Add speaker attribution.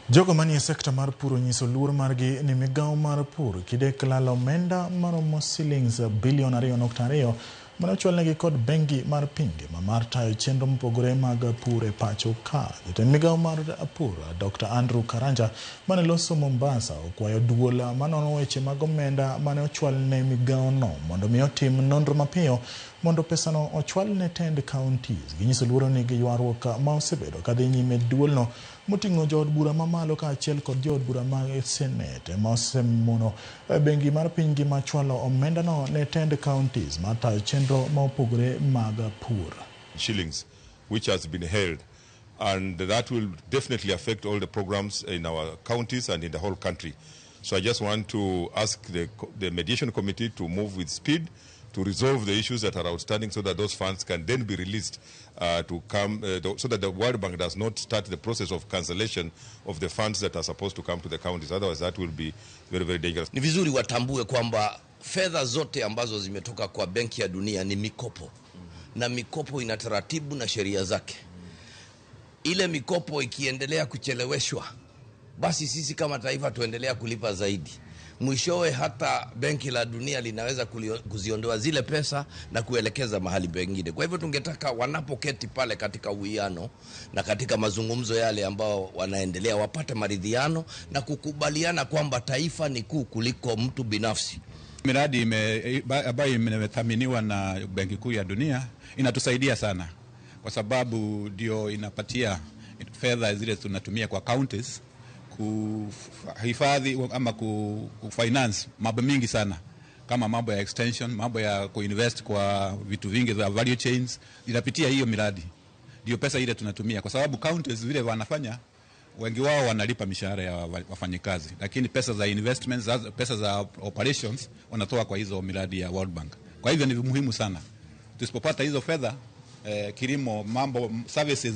Speaker 1: Jogo manie sekta mar pur onyiso luor margi ni migawo mar pur kidek lalo omenda maromo silings bilion 2.2 mane ochwalnegi kod bengi mar piny ngima mar tayo chenro mopogore mag pur e pacho ka. Jatend migawo mar pur Dr. Andrew Karanja mane loso Mombasa okwayo duol manono weche mag omenda mane ochwal ne migawo no mondo mi otim nonro mapiyo mondo pesano ochwal ne tend counties. Ginyiso luoro ni gi ywaruok ma osebedo kadhi nyime duolno moting'o jood bura mamalo kaachiel kod jood bura mag Senate ema osemono bengi mar piny ngima chwalo omendano ne tend counties mar tayo chenro ma opogore mag pur.
Speaker 2: Shillings which has been held, and that will definitely affect all the programs in our counties and in the whole country. So I just want to ask the mediation committee to move with speed to resolve the issues that are outstanding so that those funds can then be released to come, so that the World Bank does not start the process of cancellation of the funds that are supposed to come to the counties. Otherwise, that will be very, very dangerous.
Speaker 3: Ni vizuri watambue kwamba fedha zote ambazo zimetoka kwa Benki ya Dunia ni mikopo, na mikopo ina taratibu na sheria zake. Ile mikopo ikiendelea kucheleweshwa, basi sisi kama taifa tuendelea kulipa zaidi. Mwishowe hata Benki la Dunia linaweza kuziondoa zile pesa na kuelekeza mahali pengine. Kwa hivyo tungetaka wanapoketi pale katika uwiano na katika mazungumzo yale ambao wanaendelea, wapate maridhiano na kukubaliana kwamba taifa ni kuu kuliko mtu binafsi.
Speaker 4: Miradi ambayo imethaminiwa na Benki Kuu ya Dunia inatusaidia sana kwa sababu ndio inapatia fedha zile tunatumia kwa counties kuhifadhi ama kufinance mambo mingi sana kama mambo ya extension, mambo ya kuinvest kwa vitu vingi za value chains, inapitia hiyo miradi. Ndio pesa ile tunatumia, kwa sababu counties vile wanafanya, wengi wao wanalipa mishahara ya wafanyikazi, lakini pesa za investments, pesa za operations wanatoa kwa hizo miradi ya World Bank. Kwa hivyo ni muhimu sana. Tusipopata hizo fedha, kilimo, mambo services